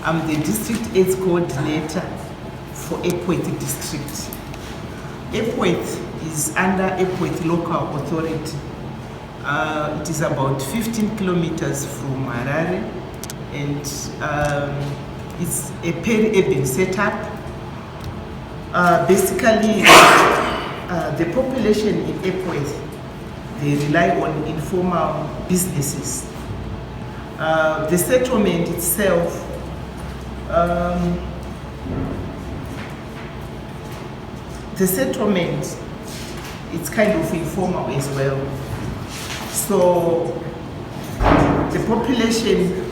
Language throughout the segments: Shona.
I'm the district AIDS coordinator for Epworth district. Epworth is under Epworth local authority. It is about 15 kilometers from Harare, and it's a peri-urban setup. Basically, the population in Epworth, they rely on informal businesses. The settlement itself, the settlement, it's kind of informal as well. So the population,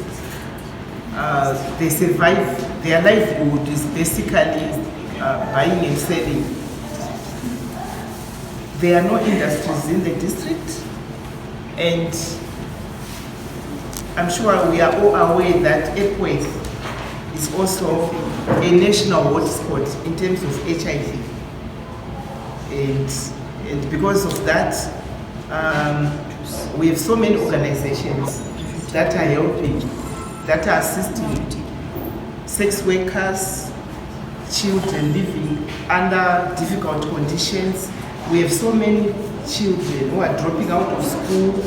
they survive, their livelihood is basically buying and selling. There are no industries in the district, and I'm sure we are all aware that Epworth is also a national hotspot in terms of HIV. And because of that, we have so many organizations that are helping, that are assisting sex workers, children living under difficult conditions. We have so many children who are dropping out of school,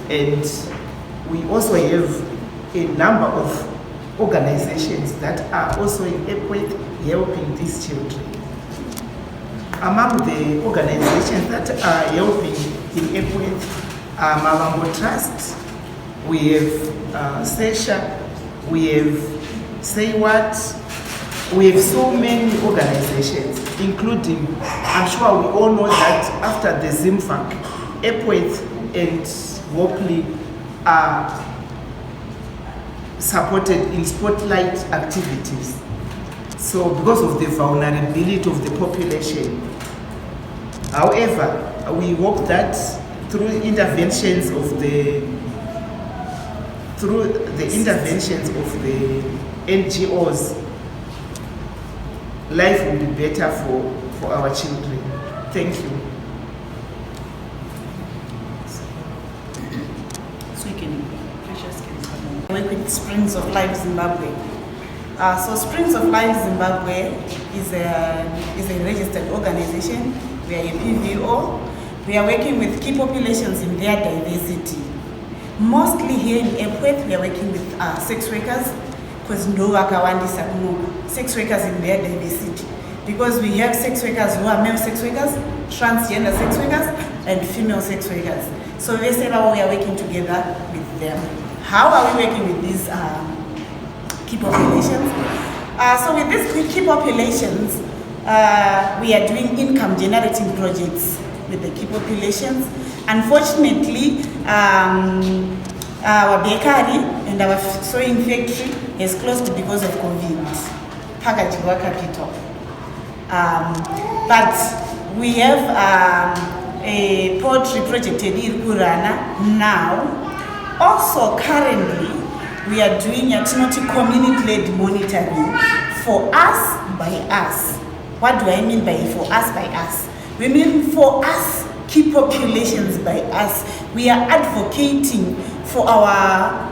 and we also have a number of organizations that are also in Epworth helping these children. Among the organizations that are helping in Epworth are Mavambo Trust, we have Sesha, we have Say What, we have so many organizations, including, I'm sure we all know that after the ZimVAC, Epworth and Hopley are supported in spotlight activities. So because of the vulnerability of the population. However, we hope that through the interventions of the NGOs, life will be better for our children. Thank you. So you can, Precious can come. I work with Springs of Life Zimbabwe. So Springs of Life Zimbabwe is a registered organization. We are a PVO. We are working with key populations in their diversity. Mostly here in Epworth, we are working with sex workers because ndo vakawandisa kuno, sex workers in their diversity. Because we have sex workers who are male sex workers, transgender sex workers, and female sex workers. So vese vavo, we are working together with them. How are we working with these key populations? So with these key populations, we are doing income generating projects with the key populations. Unfortunately, our bakery and our sewing factory has closed because of COVID. Pakadyiwa capital. But we have a poultry project yedu iri kuruna now. Also currently, we are doing yatinoti community-led monitoring for us by us. What do I mean by for us by us? We mean for us, key populations by us. We are advocating for our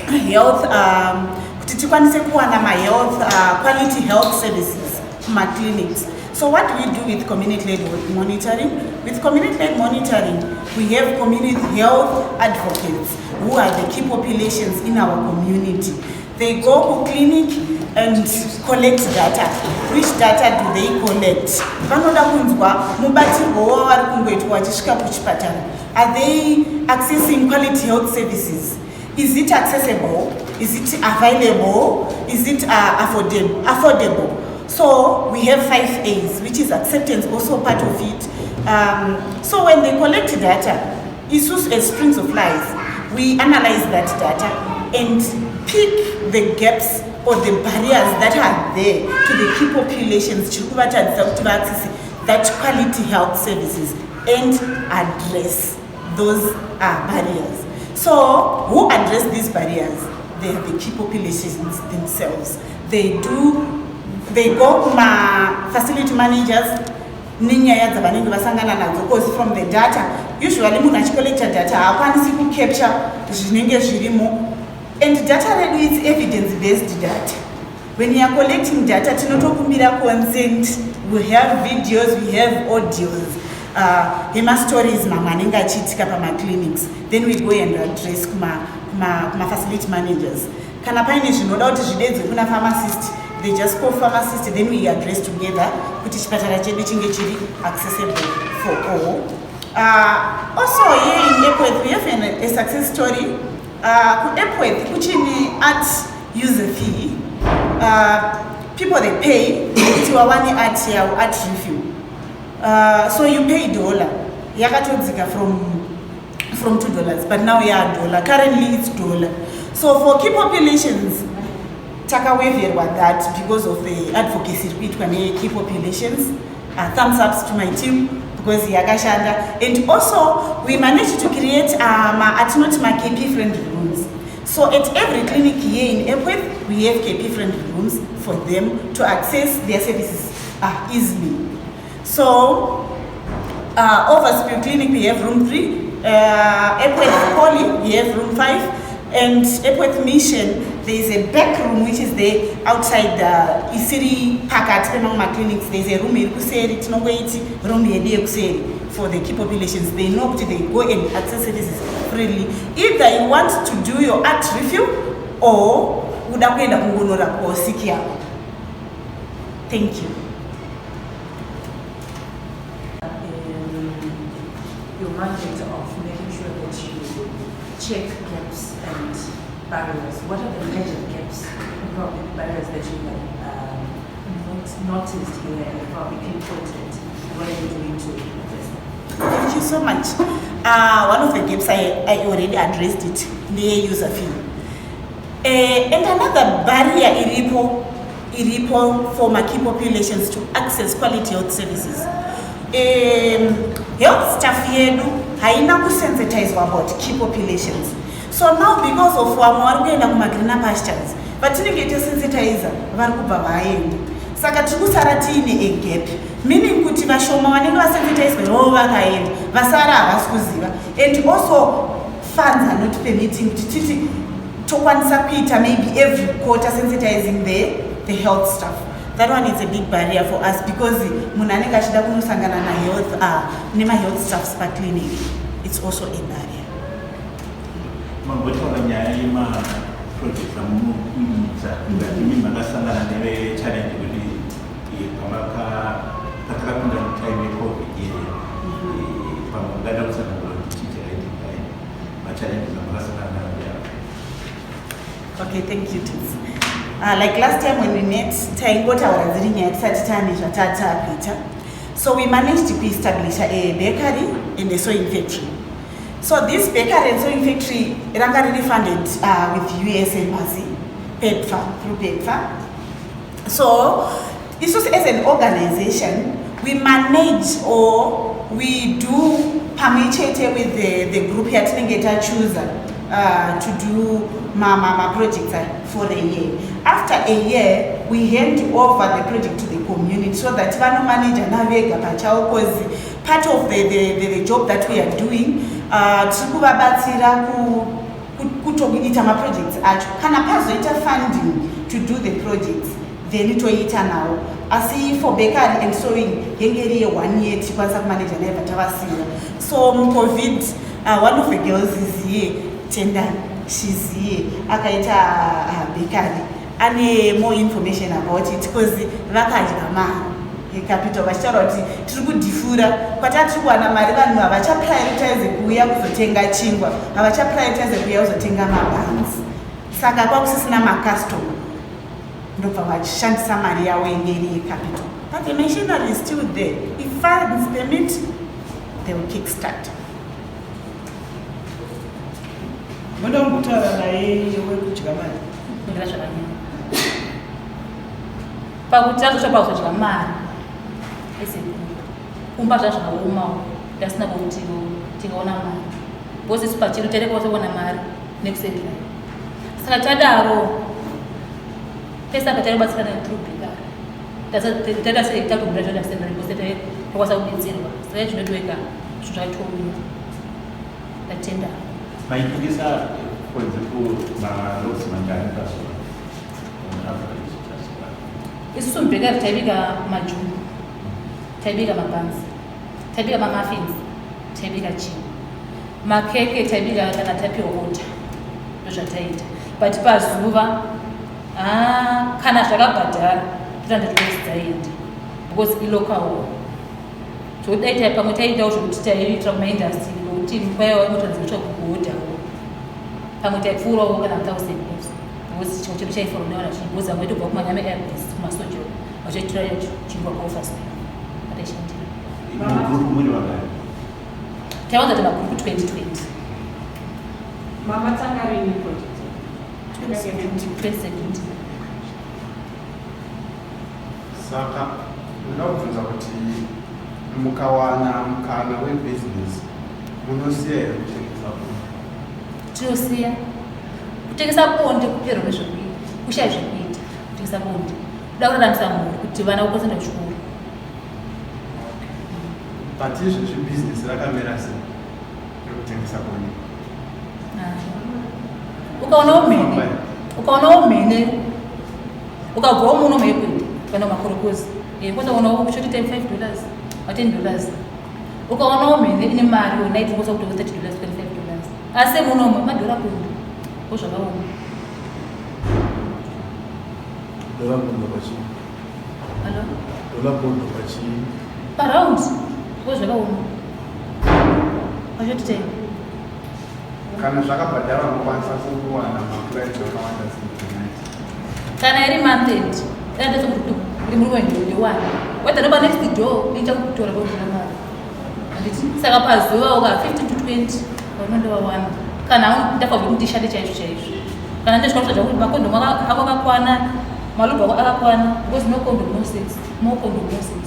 health, kuti tikwanise kuwana mahealth quality health services kumaclinics. So what do we do with community-led monitoring? With community-led monitoring, we have community health advocates who are the key populations in our community. They go to clinic and collect data. Which data do they collect? Vanoda kunzwa mubatirwo wavari kungoitwa vachisvika kuchipatara. Are they accessing quality health services? Is it accessible? Is it available? Is it affordable? So we have five A's, which is acceptance, also part of it. So when they collect data, isusu as Springs of Life, we analyze that data and pick the gaps or the barriers that are there to the key populations chiri kuvatadzisa kuti vaaccess that quality health services and address those barriers. So who address these barriers? They are the key populations themselves. They go kuma facility managers nenyaya dzavanenge vasangana nadzo, because from the data, usually munhu achicollecta data haakwanisi kucapture zvinenge zvirimo, and data redu, it's evidence based data. When you are collecting data, tinotokumbira consent. We have videos, we have audios emastories mamwe anenge achiitika pamaclinics. Then we go and address kumafacility managers. Kana paine zvinoda kuti zvidedzwe kuna pharmacist, they just call pharmacist, then we address together kuti chipatara chedu chinge chiri accessible for all. Also here in Epworth we have a success story. KuEpworth kuchine ART user fee. People, they pay kuti wawane ART yavo, ART refill. So you pay dollar, yakatodzika from $2, but now ya dollar, currently it's dollar. So for key populations takawaiverwa that because of the advocacy iri kuitwa nekey populations. Thumbs ups to my team because yakashanda. And also we managed to create atinoti maKP friendly rooms. So at every clinic here in Epworth we have KP friendly rooms for them to access their services easily. So Overspill Clinic, we have room 3. Epworth Poly, we have room 5. And Epworth Mission, there is a back room which is there outside the isiri pakati pemamwe maclinics. There is a room iri kuseri, tinongoiti room yedu yekuseri for the key populations. They know kuti they go and access services freely. Either you want to do your ART refill or uda kuenda kungonorapwawo sick yako. Thank you. Your mandate of making sure that you check gaps and barriers. What are the major gaps and probably barriers that you have not noticed here and probably pinpointed? What are you doing to address them? Thank you so much. One of the gaps, I already addressed it, the user fee. And another barrier iripo for my key populations to access quality health services. Health staff yedu haina kusensitizwa about key populations. So now, because of vamwe vari kuenda kumagreener pastures, vatinenge tasensitiza vari kubva vaenda, saka tiri kusara tiine a gap, meaning kuti vashoma vanenge vasensitizwa ivavo vakaenda, vasara havasi kuziva. And also funds are not permitting kuti titi tokwanisa kuita maybe every quarter sensitizing the health staff. That one is a big barrier for us because munhu anenge achida kunosangana nahealth nemahealth staffs paclinic. It's also a barrier. Mambotaura nyaya yemaprojects amunoita, ngati imi makasangana nechallenge kuti patakapinda mutime yeCOVID iyeyo, pamwe ungada kutsanangura kuti chii chakaitika, machallenges amakasangana nayo ndeapo? Okay, thank you, Toots. Like last time when we met, taingotaura dziri nyaya tisati taane zvatatakuita. So we managed to establish a bakery and a sewing factory. So this bakery and sewing factory ranga riri funded with US Embassy, PEPFAR, through PEPFAR. So isusu as an organization, we manage or we do pamwe chete with the group yatinenge tachuza to do ma projects for a year. After a year, we hand over the project to the community so that vanomaneja navega pachavo, cause part of the job that we are doing, tiri kuvabatsira kutoita maprojects acho. Kana pazoita funding to do the projects, then toita nawo. Asi for bakery and sewing yenge iri ye-one year, tichikwanisa kumaneja naye tavasira. So muCOVID, one of the girls is here, Tendani, she's here, akaita bakery, ane more information about it because vakadya mari yecapital vachitaura kuti tiri kudhifura kwata tiri kuwana mari. Vanhu havachaprioritize kuuya kuzotenga chingwa, havachaprioritize kuuya kuzotenga mabuns, saka kwakusisina macustomer, ndobva vachishandisa mari yavo inge iri yecapital. But the machinery is still there. If funds permit, they will kick start. Munoda kumbotaura naye wekudya mari? Ndira zvakanyanya pakuti tazosva pakuzodya mari esekuru kumba zvazvakaomawo, tasina kuti tingaona mari because isu pachedu taida kuona mari nekusettler. Saka tadaro pese apa taibatsirana through bakery, taita sei tatobhuda toenda secondary because takwanisa kubetserwa. Saka zvinotoweka zvinhu zvatooma. Ndatenda. Maitengesa, for example, maloaves mangani pazuva on average, just Isusu mubakery taibika majumbo, taibika mabuns, taibika mamuffins, taibika chii, makeke taibika kana tapiwa order, ndozvataiita. But pazuva, ah, kana zvakabhadhara 300 loaves dzaienda because ilocal. Zvokuti dai pamwe taiitawo zvokuti taiitira kumaindustry, nokuti kwaiva mota dzinotsva kuhodhawo, pamwe taipfuurawo kana 1000 loaves, because chimwe chedu chaifanira nevanhu vazhinji, because vamwe vaitobva kuManyame Airbase, kumasoja, vachitora chingwa kuoffice ataishandira. Mugroup muri vangani? Taiwanza kuti magroup 2020. Mamatanga rini project? 2017. Saka ndoda kubvunza kuti mukawana mukana webhizinesi, munosiya here kutengesa bonde? Tinosiya kutengesa bonde. Kuperwa nezvekuita, kushaya zvekuita, kutengesa bonde kuda kuraramisa mhuri kuti vana vakwanise kuchikoro. But izvezvi bhizinesi rakamira sei rekutengesa bonde? Ukaonawo mhene, ukabvawo muno maEquity kana makorokozi, kwanza uonawo short time $5 wa $10. Ukaonawo mhene ine mari yona itingosa kuti $30, $25, asi munomo madhora kundo ozvakaoma. Dola pondo pachii? Alo? Dola pondo pachii? Paround ozvakaoma pashort time. Kana zvakabhadharwa, unokwanisa kuwana maclients akawanda sei tonight? Kana iri month end, dai kuti uri murume ndewana whether nopa next door ichakutora kwauzina mari, handiti? Saka pazuva uka 15 to 20 vaunondovawana, kana ndafa kuti ndishande chaizvo chaizvo, kana ndezvikwanisa zvakuti makondomu ako akakwana, malube ako akakwana, because no condom, no sex, no condom, no sex.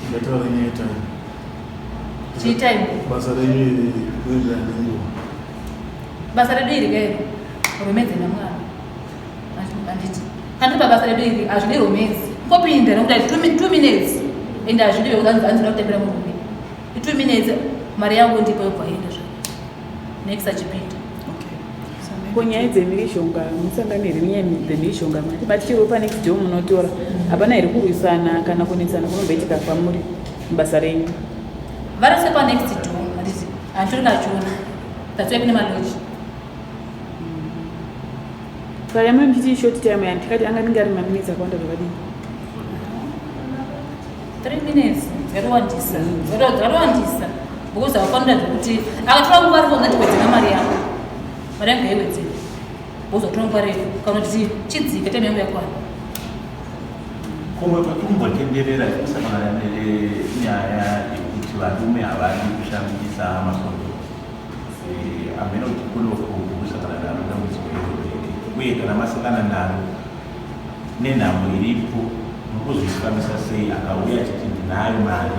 Ndataura nyaya yetime. Chii, time? Basa renyu iri rinoenderana nenguva? Basa redu iri kairi romance namwana, handiti? Handiti pabasa redu iri hazvidi romance, ngopinda nekuti ati 2 minutes ende hazvidi vekuti hanzina kutambira murume. I2 minutes, mari yangu ndipo yobva enda zvayo, next achipinda. Ko nyaya dzemhirizhonga, musangano here nenyaya dzemhirizhonga? Mati matichiriwo panext door munotora, hapana here kurwisana kana kunetsana kunomboitika kwamuri mubasa renyu? Vari sepa next door, handiti? Handitori kachiona, that's why kune malodge. Saka yamai muchiti short time yani, tikati anganenge ari maminitsi akawanda zvakadini? 3 minutes dzakatowandisa, dzakatowandisa, because havafanira zvekuti akatora nguva refu ungati wedzera mari yako, mari yangu ngaiwedzere because watora nguva refu, kana kuti chidzika, time yangu yakwana. Kumwe kwekumbotenderera kusangana nenyaya yekuti varume havadi kushandisa makondomu. Hameno kuti kunoku kusangana naro dambudziko iroro here, uye kana masangana naro nenhamo iripo, mukuzvifambisa sei? Akauya achiti ndinayo mari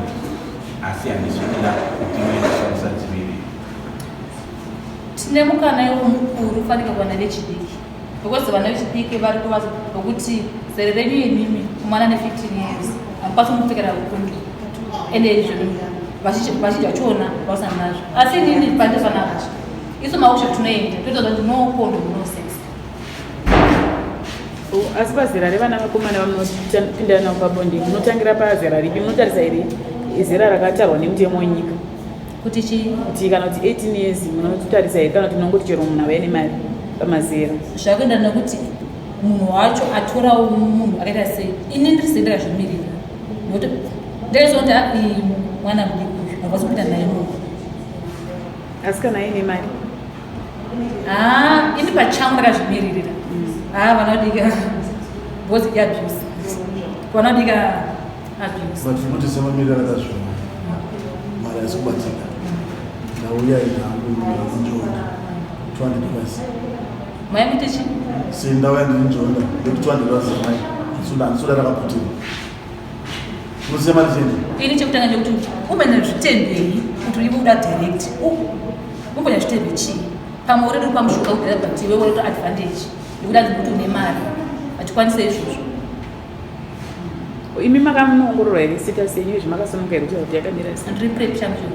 asi handisi kuda kuti uye kushandisa dziviri. Tine mukana iwo mukuru fanika kuvana vechidiki, because vana vechidiki vari kuva nokuti zere renyu imimi, mwana ne15 years hamukwanisi kumupfekera kondomu, ende izvo vazhinji vachiona vasina nazvo. Asi inini pande panapa isu maworkshop tinoenda toita kuti no condom, no sex. Oh, asi pazera revana vakomana vamunopinda navo pabonde, munotangira pazera ripi? Munotarisa here zera rakatarwa nemutemo wenyika? Kuti chii? Kuti kana kuti 18 years, munotarisa here, kana kuti munongoti chero munhu auya nemari pamazera? Zvakuenda nekuti munhu wacho atorawo munhu akaita sei. Ini ndiri sei, ndakazvimirira nokuti ndakazoona kuti iyi mwana mudiki uyu hakwanisi kupinda naye munhu. Asi kana aine mari? Haa, ini pachangu ndakazvimiririra. Haa, vana vadiki, because iabuse, vana vadiki abuse. But kuti semamiriro akazvona, mari haisi kubatika, ndauya inhangu ndinjonda $200. Maikuti chi? Sendauya ndiri njonda, ndoti $200 mai, handisuda rakaputirwa, unosiya mari chende. Ini chekutanga chekuti umene zvitembei kuti uri kuda direct, umbonya zvitembe chii, pamwe uredi pamushuka kudhara, but iwe unoto advantage yekuti anzi kuti une mari, hatikwanise izvozvo. Imi makamunoongororwa here status yenyu izvi? Makasununga here kuti yakamira sei? Ndiri PrEP champion.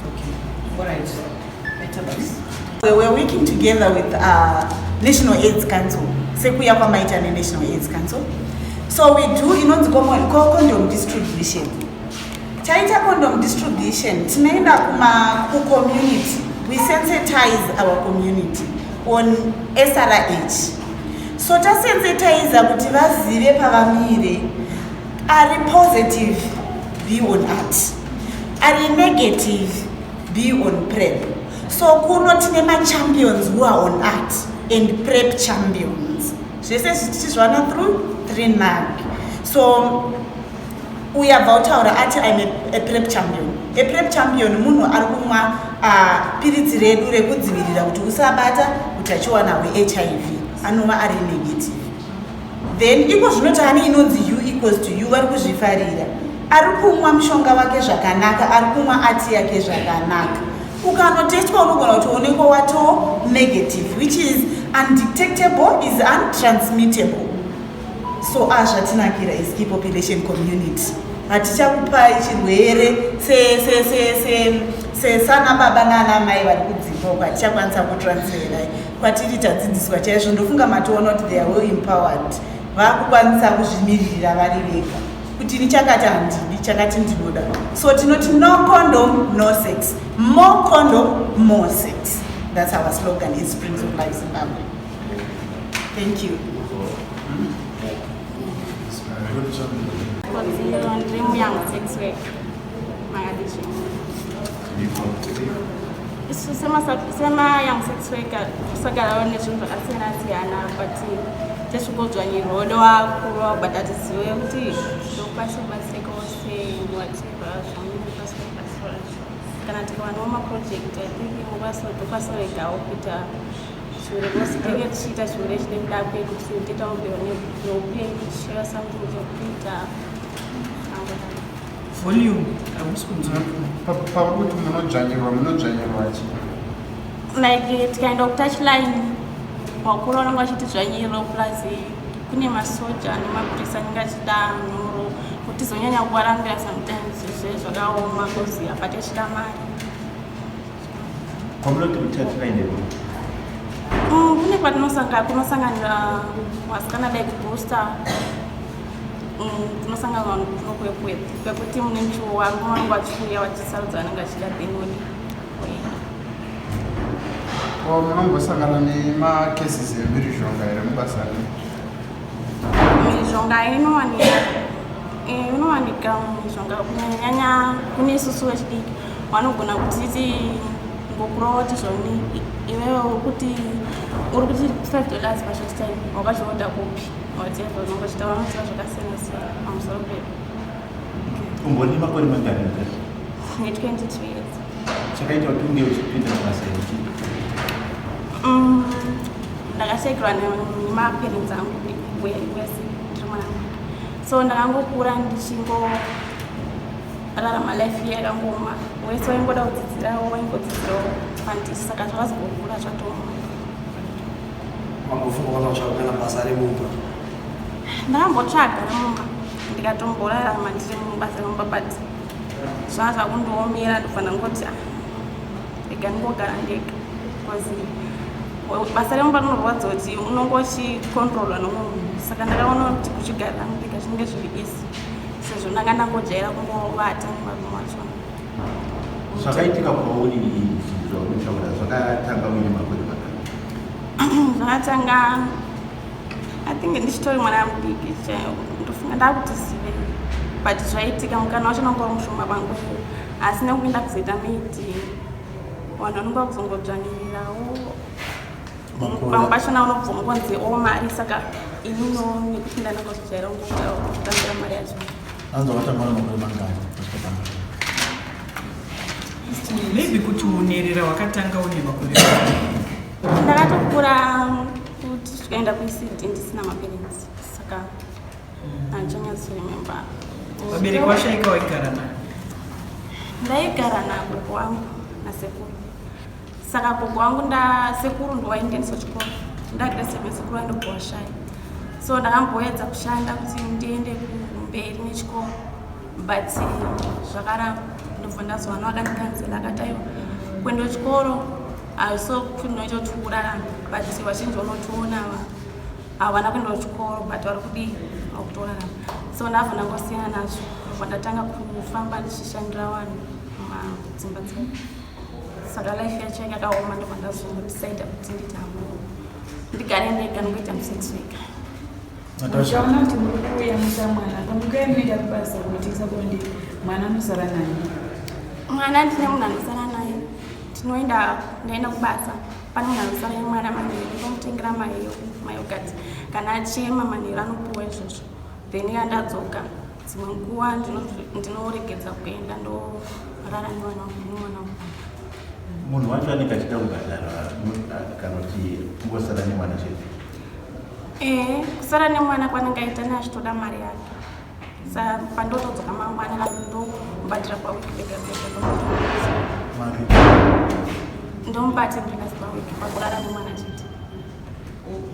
Okay. All right. Maita basa. We were working together with National AIDS Council, sekuya kwamaita neNational AIDS Council. So we do inonzi condom distribution. Taita condom distribution, tinoenda kuma kucommunity. We sensitize our community on SRH. So tasensitiza kuti vazive pavamire. Ari positive, be on ART. Ari negative, be on PrEP. So kuno tine machampions who are on ART and PrEP champions. Zvese tichizviwana through 3NAC. So uyabva utaura ati, "I'm a PrEP champion." A PrEP champion munhu ari kumwa piritsi redu rekudzivirira kuti usabata utachiwana hweHIV, anova ari negative. Then iko zvino taane inonzi U equals to U. Vari kuzvifarira, ari kumwa mushonga wake zvakanaka, ari kumwa ART yake zvakanaka. Ukanotestwa unogona kuti onekwa wato negative, which is undetectable, is untransmittable. So azvatinakira is key population community. Hatichakupai chirwere sesana baba nana mai vari kudzimba uko, hatichakwanisa kutransferai kwatiri. Tadzidziswa chaizvo. Ndofunga matoona kuti they are well empowered, vakukwanisa kuzvimiririra vari vega kuti ini chakati handidi, chakati ndinoda. So tinoti, "No condom, no sex. More condom, more sex." That's our slogan in Springs of Life Zimbabwe. Thank you. Kodziro, ndiri muyoung sex work makadizvi. Isu sema-young sex worker kusagarawo nezvinhu zvakasiyana siyana, but tezvikodzvanyirwawo nevakuru, but hatizive kuti ndokwanisa kubatsirikawo sei, whatever zvamunokwanisa kubatsira. Kana tikawanawo maproject, I think tokwanisa regawo kuita chihure, because tinenge tichiita chihure chine kuda kwekuti toitawo neupenyu, tichiva something chekuita. Volume, hausi kunzwa. Pauri kuti munodzvanyirwa, munodzvanyirwa chii? Like tikaenda kutouchline, vakuru vanenge vachitidzvanyirira, plus kune masoja nemapurisa anenge achida nhoro kuti tizonyanya kuvarambira. Sometimes zve zvakaoma because apa tichida mari. Kwamunoti kutouchline? Kune kwatinosanga, kunosanganira vasikana like booster. Kunosangana vanhu kuno kwekuti mune varume vanenge vachiuya vachisarudza vanenge vachida, then wodi voenda. Ko munombosangana nemacases emhirizhonga here mubasa renyu? Mhirizhonga inowanika, inowanika mhirizhonga, kunyanyanyanya kune isusu vechidiki. Vanogona kutiti ngokurova kuti zvoni iwewe uri kuti $5 pashort time, wakazviodha kupi, whatever unonge uchita. Vanoziva zvakasiyana siyana pamusoro pedu. Umbori makore mangani, Natasha? Ne22 years. Chakaita kuti unge uchipinda mabasa echii? Ndakashayikirwa nemaparents angu wese ndiri mwana mudiki, so ndakangokura ndichingorarama life iya yakangooma. Wese waingoda kudzidzirawo waingodzidzirawo pandiri, saka zvakazongokura zvatooma. Wambofunga kana kutsvaga kana basa remumba? Ndakambotsvaga remumba, ndikatomborarama ndiri mubasa remumba, but zvaa zvakundiomera. Ndobva ndangoti, "Ah, rega ndingogara ndega," because basa remumba rinorwadza kuti unonge uchikontrolwa nomumwe munhu. Saka ndakaona kuti kuchigarira ndega zvinenge zviri easy, sezvo ndanga ndangojaira kungovata nevarume vachona. Zvakaitika kwauri zvinhu zvauri zvakatanga uine makore mangani? Zvakatanga, I think, ndichitori mwana mudiki chaiwo. Ndofunga ndakuti zive, but zvaitika mukana wacho nanga uri mushoma vangu, asi nekuenda kuzoita maid, vanhu vanonge vakuzongodzvanyirirawo. Pamwe pachona unobva ungonzi o mari, saka inino nekuti ndandangozojaira kutambira mari yacho. Anzi wakatanga una makore mangani kusvika pano? Maybe kuti unerera wakatanga une makore? Ndakatokura kuti tikaenda kuECD ndisina maparents, saka handichanyatsoremember. Vabereki vashaika, waigara nayo? Ndaigara nagogo wangu nasekuru. Saka gogo wangu ndasekuru ndowaindiendesa kuchikoro. Ndagrade 7, sekuru vaindobva washaya, so ndakamboedza kushanda kuti ndiende kumberi nechikoro, but zvakaramba. Ndobva ndazowana vakandicounsela, akati, "Aiwa, kuenda kuchikoro." So kunoita kuti urarame, but vazhinji unotoona havana kuenda kuchikoro, but vari kudii, vakutorarama. So ndabva ndangosiyana nazvo, ndobva ndatanga kufamba ndichishandira vanhu mumadzimba dzavo. Saka life yacho yanga yakaoma, ndobva ndazongodecida kuti nditamo ndigare ndega, ndingoita musex worker. Uchaona kuti muri kuyamwisa mwana, pamukai munoenda kubasa kunotengesa bonde, mwana anosara nani? Mwana ndine munhu anosara naye. Tinoenda, ndaenda kubasa, pane munhu anosara nemwana manheru, ndomutengera mayoghurt. Kana achema manheru anopuwa izvozvo. Then yandadzoka, dzimwe nguva ndinoregedza kuenda, ndorara nemwana wangu. Munhu wacho anenge achida kubhadhara kana kuti kungosara nemwana chete? Ee, kusara nemwana kwanenge aita neachitoda mari yake. Sa pandotodzoka mangwana, ndomubhatira pawiki pega pega. Mari? Ndomubati 3 pawiki pakurara nemwana chete.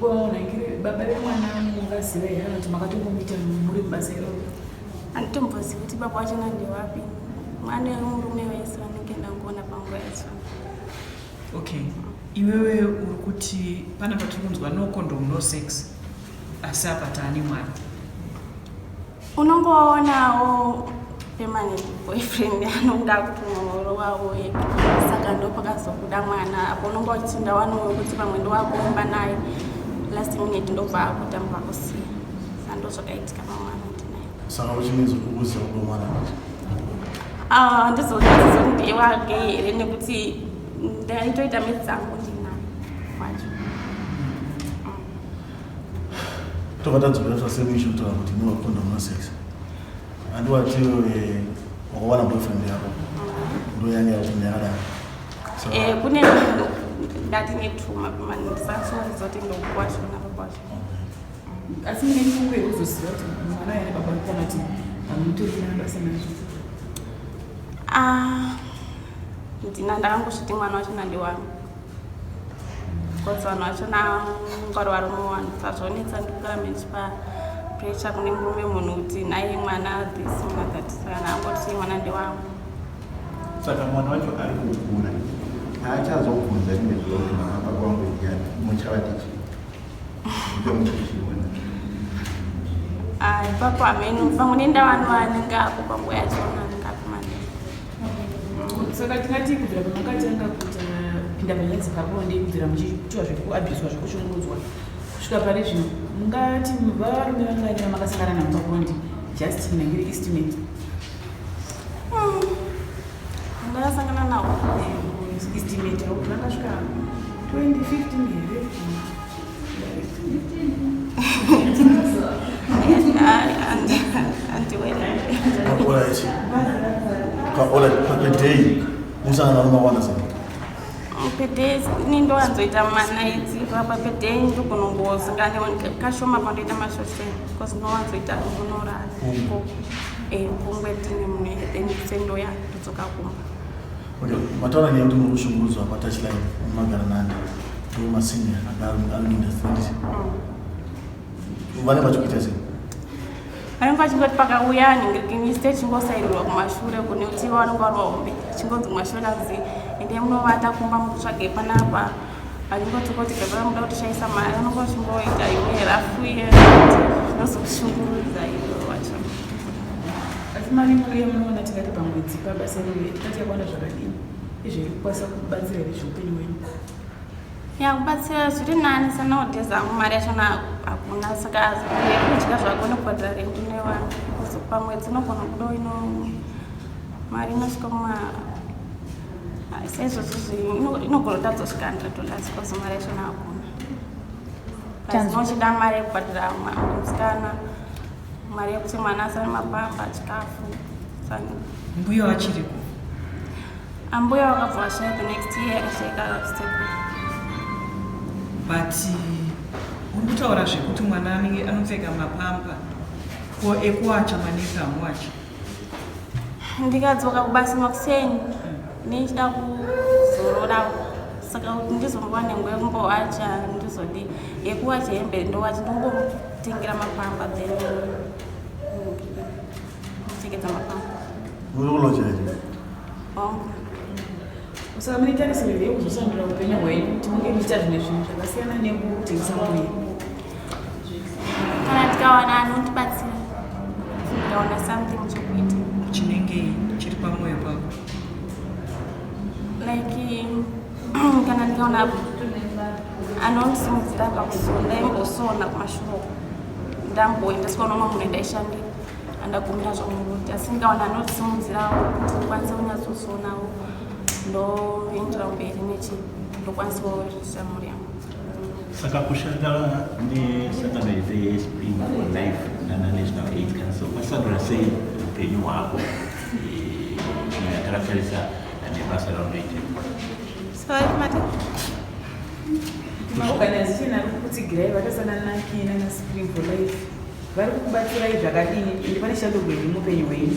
Konangire baba vemwana mungaziva here, kana kuti makatongomuita muri mubasa iroro? Handitombozivi kuti baba wachona ndewapi. Mwana wemurume wese vanenge ndangoona panguva yacho. Okay, iwewe uri kuti pana patiri kunzwa no condom, no sex, asi apa taane mwana. Unongoonawo permanent boyfriend anonga akutomorowawo ega, saka ndo pakazobuda mwana apo. Unonga uchiti ndawanawo kuti pamwe ndowakuomba naye, last minute ndobva akutamba kusiya. Saka ndo zvakaitika pamwana ndinaye. Saka uchinezi ukuziva kuda mwana wacho? Ah, handizonyatsozoti ndewake here, nekuti ndaitoita medzangu ndinaye wacho. Tobva tadzokera same issue, kutaura kuti no condom, no sex. Handiwati wakawana boyfriend yako, ndo yange yakuti yakadaro? Eh, kune ndati netuma permanent, saka zoti ndokuwachona baba wacho. Asi mune fungo yekuzoziva kuti mwana ane baba, kana kuti hamutorina basa nazvo? Ah, ndina ndakangosviti mwana wachona ndewangu, because vanhu vachona ngwari vari muvanhu, sazvonetsa. Ndikuramba ndichipa pressure kune murume munhu kuti nhaye mwana this, mwana that. Saka ndangoti mwana ndewangu. Saka mwana wacho ari kukura, haachazobvunza rimwe zuva kuti mama, baba wangu ndiani? Muchavati chii? Muchamuchichiona? Ah, ipapo hameno, pamwe nendavanhu vanenge apo panguva yachona anenge akumane. Saka tingati kubvira pamakatanga kuita pinda panyaya dzepabonde, kubvira muchiitwa zvekuabhuswa, zvekushungurudzwa, kusvika pari zvino, mungati varume vangani vamakasangana navo pabonde, just nangiri estimate? Ndakasangana nawo? Estimate yakuti vangasvika 2015 here? Andiwele. Alright, alright, per day unosangana navo makawanda sei? Per day ini ndowanzoita manights papa. Per day ndogonongosangana kashoma pandoita mashosheni, because ndinowanzoita ndonorara kungwe ndine munhu, then sendoya ndodzoka kumba. Okay, mataura nyaya yekuti muri kushungurudzwa patouchline nemagarananda, ndo masenior anga ari muindustry, nditi vanenge vachikuita sei? Vanenge vachingoti pakauya ningirikini chingosairirwa kumashure kune kuti vanenge vari vahombe, chingonzi kumashure kanzi ende munovata kumba, mutsvage panapa. Vachingoti kuti gabara muda kutishaisa mari, vanenge vachingoita imwe rafu iye zvinozokushungurudza iwe wacho. Asi mari munoya munoona, tingati pamwedzi pabasa iroro, tikati yakawanda zvakadini, izvo iri kukwanisa kubatsira here zveupenyu hwenyu? Ya, kubatsira zviri nani. Sanowadays angu mari yachona hakuna, saka yekudya zvako nekubhadhara rent unoiwana. Pamwedzi unogona kudo ino mari inosvika kuma saizvozvo, inogona kutadza kusvika $100, because mari yachona hakuna. Plus unochida mari yekubhadhara musikana, mari yekuti mwana asare mapamba, chikafu. Mbuya vachiriko? Ambuya vakabva vashaya the next year, akashaika step. But uri kutaura zvekuti mwana anenge anopfeka mapamba, ko ekuwacha manesi hamuwachi? Ndikadzoka kubasa makuseni ndichida kuzorora, saka kuti ndizombowa nenguva yekumbowacha, ndizodi yekuwacha hembe ndowacha, ndongomutengera mapamba, then pfekedza mapamba. Muri kuloja here? Hongu. Saka mune tarisiro here yekuzosandura upenyu hwenyu kuti munge muchiita zvimwe zvinhu zvakasiyana nekutengesa muviri? Kana tikawana anotibatsira, ndikaona something chokuita. Chinenge chiri pamwoyo pako? Like kana ndikaona anondisimudzira pakusona, ndaimbosona kumashure, ndamboendeswa nomwe munhu ndaishandira, andagumira zvamuruti, asi ndikaona anondisimudzirawo kuti ndikwanise kunyatsosonawo, ndoendera mberi nechi ndokwanisawo kuriritira mhuri yangu. Saka kushanda nesangano reSpring for Life nana National AIDS Council kwasandura sei upenyu hwako, kunyanya takatarisa nebasa raunoita? Sorry, mati? Maorganization ari kukutsigirai vakasana naKI nana Spring for Life vari kukubatsirai zvakadini, ende pane shanduko here muupenyu hwenyu?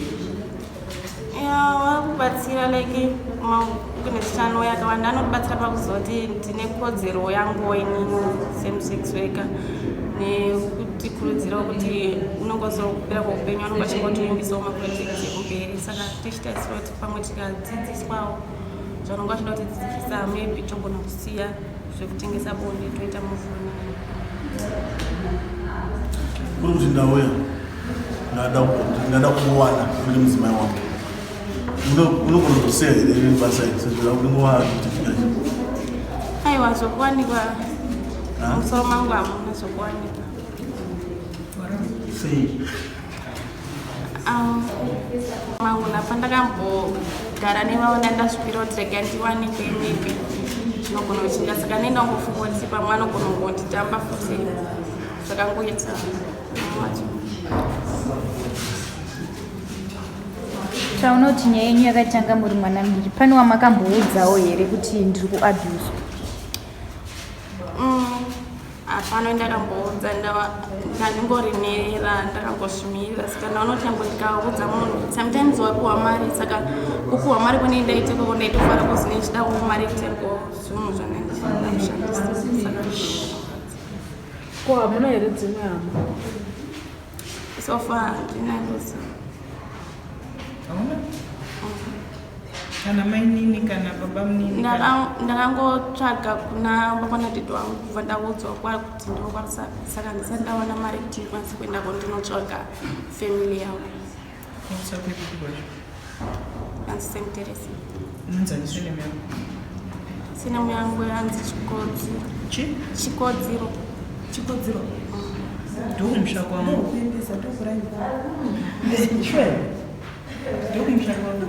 Vari kubatsira, like maorganization yakawanda anotibatsira pakuziva kuti ndine kodzero yangu inini semusex worker, nekutikurudzirawo kuti unongozopera kweupenyu anonge achingotiimbisawo maproject ekumberi. Saka tichitarisira kuti pamwe tikadzidziswawo zvanonga zvida kutidzidzisa, maybe togona kusiya zvekutengesa bonde, toita move on. Kuri kuti ndauya ndada kuwana kune mudzimai wangu, unogona kusiya here basa iri sezvo unenge wakutifika? Aiwa, zvokuwanikwa musoro mangu hamuna zvokuwanikwa. Sei? Mangu napandakambogara nevaona, ndazvipira kuti rega ndiwanikwe, maybe zvinogona kuchinja. Saka nendangofunga kuti pamwe anogona kungonditamba futi, zvakangoita macho. Taona kuti nyaya yenyu yakatanga muri mwana mudiki. Pane wamakamboudzawo here kuti ndiri kuabuswa? Hapana ndakamboudza, ndandingorimerera, ndakangozvimirira. Saka ndaona kuti nyangwe ndikaudza munhu, sometimes wapiwa mari, saka kupiwa mari kune ndaite koko ndaitofara kuzi ndichidawo mari yekutengawo zvinhu zvandanga kushandisa, saka Ko hamuna here dzimwe hama? So far handina kuzi. Hauna kana mainini kana baba munini? Ndakangotsvaga kuna baba nadhedhi wangu, kubva ndaudzwa kwa kuti ndinokwanisa, saka ndisati ndawana mari kuti ndikwanise kuendako ndinotsvaga family yavo. Kupi kwacho? Anzi St Teresa. Unonzani surname yako? Surname yangu yanzi Chikodzi. Chi? Chikodziro. Chikodziro, ndokumusha kwangu, ndokumusha kwangu.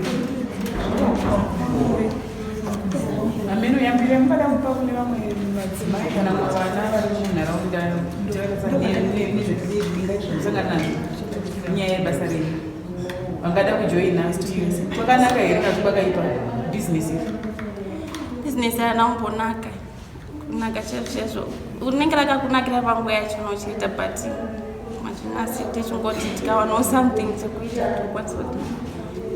Ameno yambiro yamungada kupa kune vamwe madzimai kana vana vari munharaunda nezvezvingasangana nazvo nyaya yebasa renyu, vangada kujoina, kuti kwakanaka here kana kuti kwakaipa bhizinesi iri? Bhizinesi harina kumbonaka, kunaka chaizvo chaizvo. Rinenge rakakunakira panguva yacho unochiita, but mazvinasi tichingoti tikawanawo something chekuita tokwanisa kuti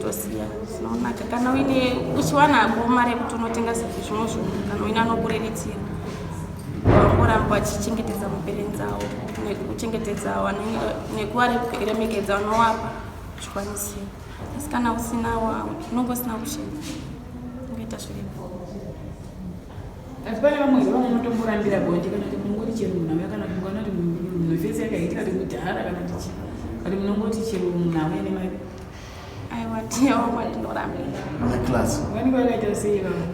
tosiya. Zvinonaka kana uine uchiwanako mari yekuti unotenga zvimwe zvinhu, kana uine anokureretsera, vangoramba vachichengetedza maparents avo nekuchengetedza nekuvaremekedza vanowapa zvikwanisiro. Asi kana usinawo, unonge usina kushena, ungaita zviripo. Asi pane vamwe here vamunotomborambira bonde, kana kuti munongoti chero munhu auya, kana kuti mukaona kuti munhu face yakaita kuti mudhara, kana kuti chii, kana munongoti chero munhu auya nemari? Aiwa, tinewo mwatinorambira. Neclass. Vanenge vakaita sei vamwe?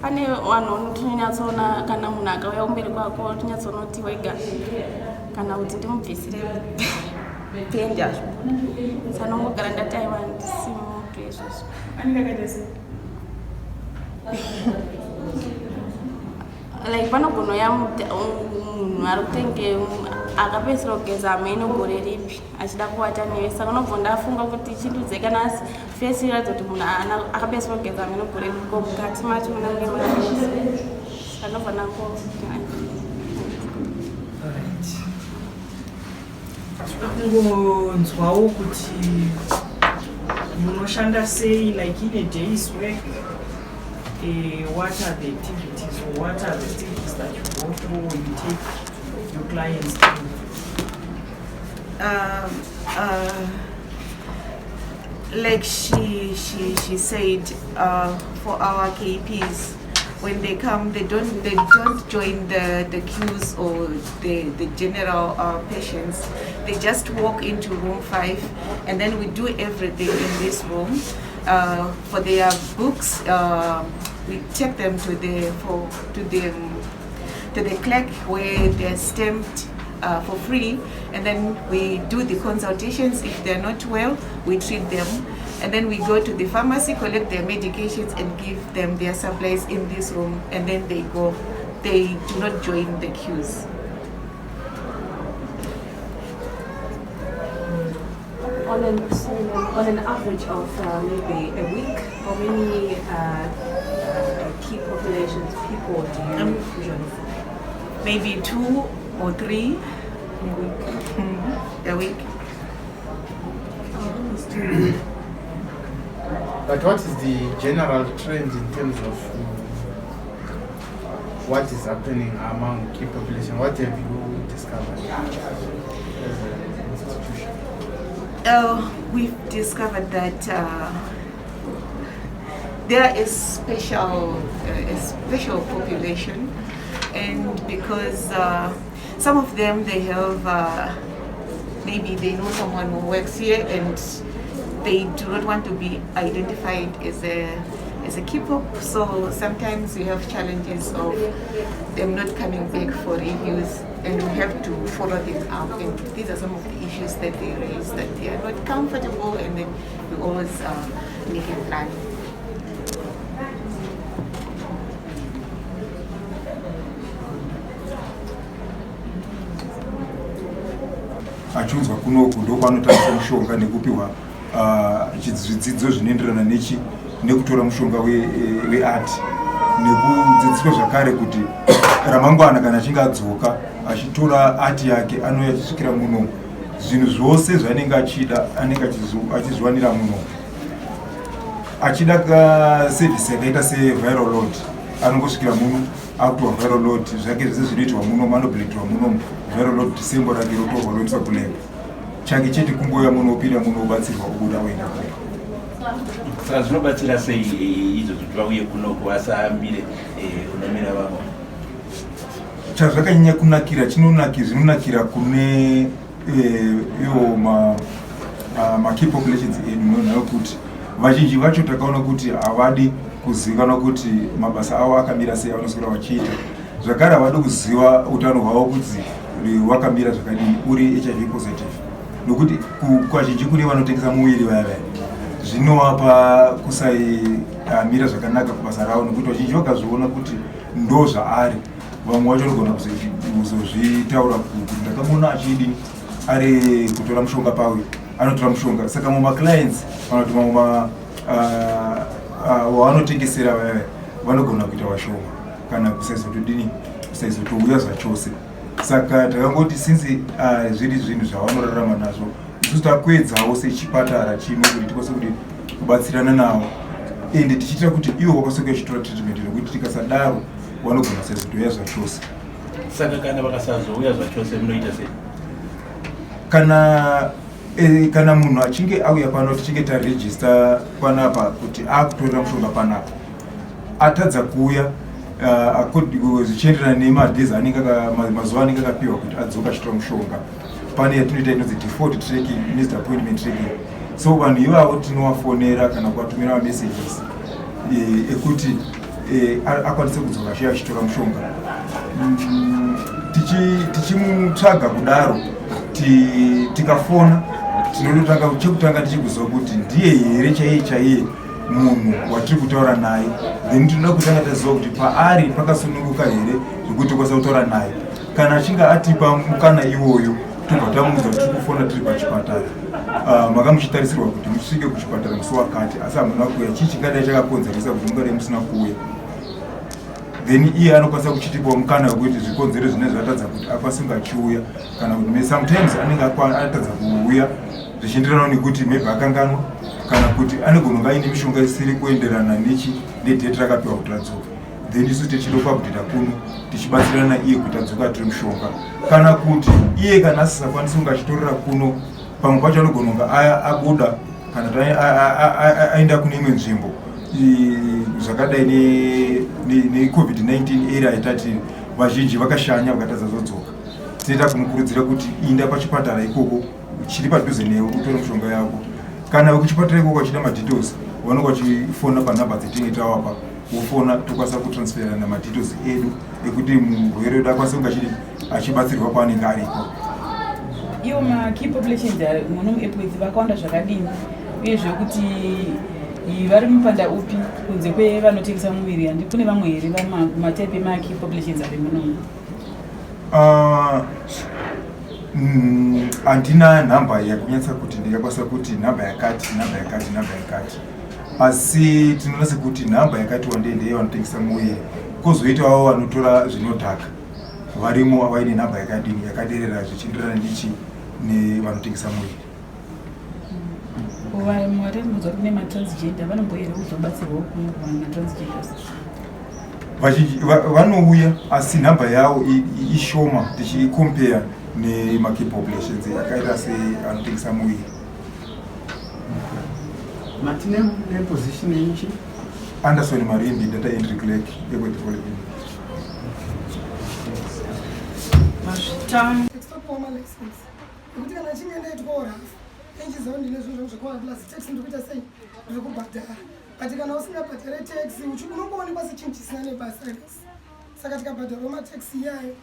Pane vanhu tinonyatsoona kana munhu akauya kumberi kwako, tinyatsoona kuti wega kana kuti ndimubvisire pendi azvo, sanongogara ndati aiwa, ndisimutu izvozvo. Anenge akaita sei? Like panogona uya munhu ari kutenge akapedzisira kugeza hameno gore ripi, achida kuvata newe, saka unobva ndafunga kuti chindudze kana face iratidza kuti munhu akapedzisira kugeza hameno gore ripi, ko mukati macho munenge muna, saka ndobva ndango Alright. Toda kungonzwawo kuti munoshanda sei, like in a day's work, what are the activities or what are the stages that you go through or you take your clients through? Like she said, for our KPs, when they come, they don't join the queues or the general patients. They just walk into room 5, and then we do everything in this room. For their books, we take them to the clerk where they're stamped for free, and then we do the consultations. If they're not well, we treat them, and then we go to the pharmacy, collect their medications, and give them their supplies in this room, and then they go. They do not join the queues. On an average of maybe a week, how many key populations people do you usually see? Maybe two or three in a week. A week. But what is the general trend in terms of what is happening among key population? What have you discovered as an institution? We've discovered that there is a special population, and because some of them, they have maybe they know someone who works here, and they do not want to be identified as a key pop. So sometimes we have challenges of them not coming back for reviews, and we have to follow them up. And these are some of the issues that they raise, that they are not comfortable, and then we always make a plan. Achiunzwa kunoku ndokwaanotambisa mushonga nekupiwa zvidzidzo zvinoenderana nechi nekutora mushonga weART, nekudzidziswa zvakare kuti ramangwana kana achinge adzoka achitora ART yake, anouya achisvikira muno, zvinhu zvose zvaanenge achida anenge achizviwanira muno. Achida kasevhisi yakaita seviral load, anongosvikira muno, akutorwa viral load zvake zvese zvinoitwa muno, anobledirwa munomu viral load, sample rake rotorwa roendeswa kulab. Chake chete kungouya muno, opinda muno, obatsirwa, obuda, oenda kure. Saka zvinobatsira sei izvo kuti vauye kunoku vasambire kunomira vamwe? Chazvakanyanya kunakira, zvinonakira kune iwo makey populations edu nekuti vazhinji vacho takaona kuti havadi kuzivikanwa kuti mabasa avo akamira sei avanoswera vachiita. Zvakare havadi kuziva utano hwavo kuti hwakamira zvakadini, uri HIV positive, nokuti kazhinji kune vanotengesa muviri vaya vaya, zvinovapa kusamira zvakanaka kubasa ravo, nokuti vazhinji vakazviona kuti ndo zvaari, vamwe vacho vanogona kuzozvitaura kuti ndakamuona achidini, ari kutora mushonga pawe, anotora mushonga. Saka mumaclients kana kuti mamwe wavanotengesera vaya vaya vanogona kuita vashoma kana kusaizotodini, kusaizotouya zvachose. Saka takangoti since zviri zvinhu zvavanorarama nazvo, isusu takuedzawo sechipatara chino kuti tikwanise kuti kubatsirana navo, ende tichiitira kuti ivo vakwanise kuya chitora treatment, nekuti tikasadaro vanogona kusazotouya zvachose. Saka kana vakasazouya zvachose munoita sei? Kana munhu achinge auya pano, tichinge tarejista panapa kuti akutorera mushonga panapa, atadza kuuya zvichienderana nemadays anenge mazuva anenge akapiwa kuti adzoka achitora mushonga, pane yatinoita inonzi default tracking, missed appointment tracking. So vanhu ivavo tinovafonera kana kuvatumira mamessages ekuti akwanise kudzoka achiuya achitora mushonga. Tichimutsvaga kudaro, tikafona, tinototanga chekutanga tichikuziva kuti ndiye here chaiye chaiye munhu watiri kutaura naye. Then tinoda kutanga taziva kuti paari pakasununguka here zvekuti tokwanisa kutaura naye. Kana achinge atipa mukana iwoyo, tobva tamuudza kuti tiri kufona tiri pachipatara, manga muchitarisirwa kuti musvike kuchipatara musi wakati, asi hamuna kuuya. Chii chingadai chakakonzeresa kuti mungadai musina kuuya? Then iye anokwanisa kuchitipawo mukana wekuti zvikonzero zvine zvatadza kuti akwanise kunge achiuya, kana kuti sometimes anenge atadza kuuya zvichienderana nekuti maybe akanganwa, kana kuti anogona kunge aine mishonga isiri kuenderana nechi nedate rakapiwa kuti adzoke. Then isu tichida kuupdata kuno, tichibatsirana iye kuti adzoke atore mushonga, kana kuti iye kana asisakwanisi kunge achitorera kuno, pamwe pacho anogona kunge aya abuda. kana kuti aenda kune imwe nzvimbo zvakadai necovid-19 era yatati vazhinji vakashanya vakatadza zodzoka. Tinoita kumukurudzira kuti inda pachipatara ikoko chiri padhuze newe utore mishonga yako. Kana vekuchipatara ikoko vachida madetails, vanonga vachifona panhamba dzetinenge tawapa, wofona tokwanisa kutransferana madetails edu ekuti murwere wedu akwanise kunge achidi achibatsirwa kwaanenge ariko. Iwo makey populations ari muno muEpworth vakawanda zvakadini, uyezve kuti vari mupanda upi kunze kwevanotengesa muviri? Handi kune vamwe here matype emakey populations ari munomu? Handina nhamba yekunyatsa kuti ndingakwanisa kuti nhamba yakati, nhamba yakati, nhamba yakati, asi tinoona sekuti nhamba yakati wandei ndeye vanotengesa muviri, kwozoitawo vanotora zvinodhaka varimo vaine nhamba yakadini yakaderera zvichienderana nechi nevanotengesa muviri. Vamwe vatinoziva kune matransgender vanomboere kuzobatsirwawo kuno matransgenders? Vazhinji vanouya, asi nhamba yavo ishoma tichicompare nemakey populations akaita seanotengesa muviri. Matine neposition yenyu? Anderson Marimbi, data entry clerk, Epworth Polyclinic. Mazvita. Taxitopuwa malicense ekuti kana achinge ndaitwawo rafu enchiziva ndine zvinhu zvangu zvakawanda, plus tax ndiri kuita sei, ndiri kubhadhara. But kana usingabhadhare tax unongoonekwa sechinhu chisina nebasa rese. Saka tikabhadharawo matax iyayo,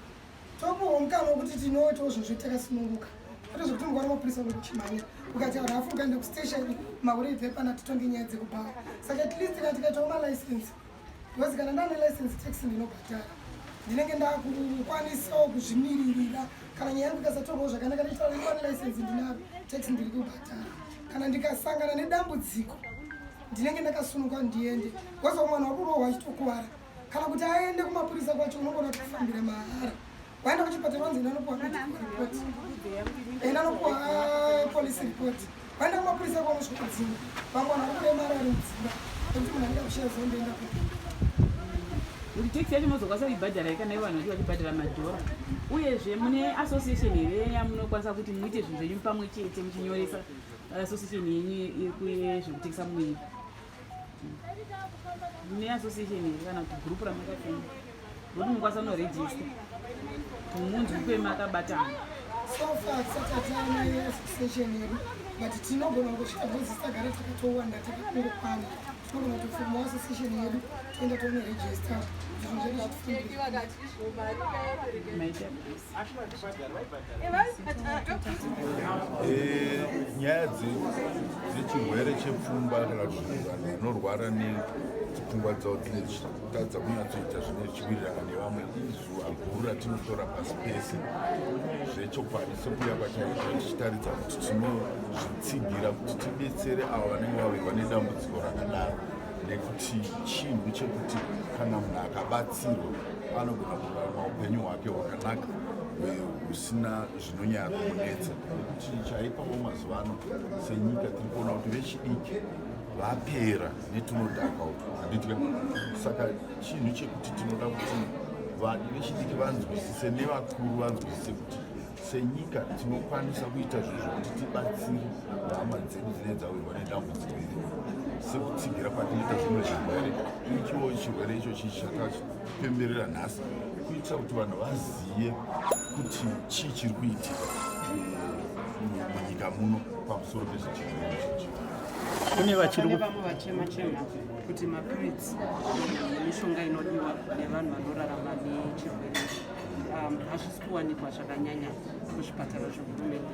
topuwawo mukana wekuti tinoitawo zvinhu zvedu takasununguka, kwete zvekuti mukaona mapurisa unokuchimhanya ukaita rafu, ukaenda kustation mauri ibve pana titonge nyaya dzekubhawa. Saka at least kana tikaitawo malicense, because kana ndane license, tax ndinobhadhara, ndinenge ndakukwanisawo kuzvimiririra. Kana nyaya yangu ikasatorwawo zvakanaka, ndichitaura ndine license, ndinaro, tax ndiri kubhadhara, kana ndikasangana nedambudziko ndinenge ndakasununguka ndiende, because vamwe vanhu vari kurohwa achitokuvara. Kana kuti aende kumapurisa kwacho, unogona kufambira mahara. Waenda kuchipatara, wanzi enda nopuwa medical report, enda nopuwa police report. Waenda kumapurisa kwaunosvika kudzimba, vamwe vanhu vari kuremara vari mudzimba nekuti munhu anenge akushaya zondoenda ku Kuti tax yacho munozokwanisa kuibhadhara here kana ivo vanhu vacho vachibhadhara madhora? Uyezve mune association here yamunokwanisa kuti muite zvinhu zvenyu pamwe chete, muchinyoresa association yenyu yezvekutengesa muviri? Mune association here kana kuti group ramakafunda rokuti munokwanisa kunoregister kumunzwi kwemakabatana? So far tisati hatane association yedu, but tinogona kusvika because tagara takatowanda, takakungokwana, tinogona kutoformawo association yedu, toenda tonoregister zvinhu zvedu zvitifambire. Maita. Nyaya dzechirwere chepfungwa kana kuti vanhu vanorwara nepfungwa dzavo dzine dzichitadza kunyatsoita zvine zvichiwirirana nevamwe izuva guru ratinotora pasi pese zvechokwadi, sekuuya kwataita tichitaridza kuti tinozvitsigira kuti tibetsere avo vanenge vawirwa nedambudziko rakadaro, nekuti chinhu chekuti kana munhu akabatsirwa anogona kurarama upenyu hwake hwakanaka husina zvinonyanya kumunetsa. Nekuti chaipawo mazuva ano senyika tiri kuona kuti vechidiki vapera netunodhaka utu, handiti? Saka chinhu chekuti tinoda kuti vechidiki vanzwisise nevakuru vanzwisise kuti senyika tinokwanisa kuita zvinhu zvokuti tibatsire hama dzedu dzinenge dzawirwa nedambudziko iri, sekutsigira kwatinoita zvimwe zvirwere. Ichiwo chirwere ichochi chatapemberera nhasi kuitira kuti vanhu vazive kuti chii chiri kuitika munyika muno pamusoro pezvechirwere ichochi. Kune vachiri Pane vamwe vachema chema kuti mapiritsi nemishonga inodiwa nevanhu vanorarama nechirwere ichi hazvisi kuwanikwa zvakanyanya kuzvipatara zvehurumende.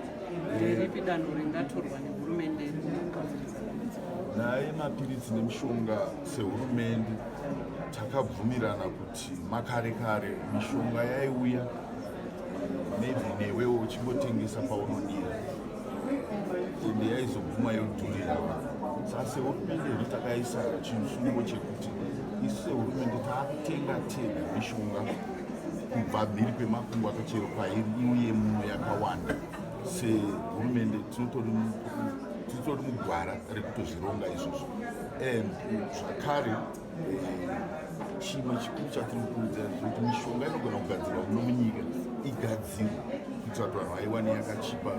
Nderipi danho ringatorwa nehurumende kugadzirisa dambudziko? Nyaya yemapiritsi nemishonga, sehurumende takabvumirana kuti makare kare mishonga yaiuya maybe newewo uchingotengesa paunodira, ende yaizoguma yodhurira vanhu. Saka sehurumende yedu takaisa chisungo chekuti isu sehurumende taakutenga tega mishonga kubva mhiri kwemakungwa kachero kwairi, iuye muno yakawanda. Sehurumende tinotori mugwara rekutozvironga izvozvo. And zvakare chimwe chikuru chatiri kukurudzira ndechekuti mishonga inogona kugadzirwa muno munyika igadzirwe kuitira kuti vanhu vaiwane yakachipa,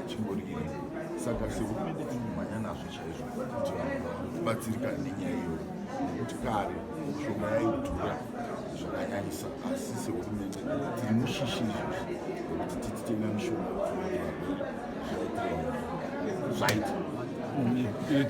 ichingori iripo. Saka sehurumende tiri kumhanya nazvo chaizvo kuti vanhu vabatsirikane nenyaya iyoyo, nekuti kare mishonga yaidhura zvakanyanyisa, asi sehurumende tiri mushishi izvozvi nekuti tititenga mishonga kuti varwere zvaitire zvaita.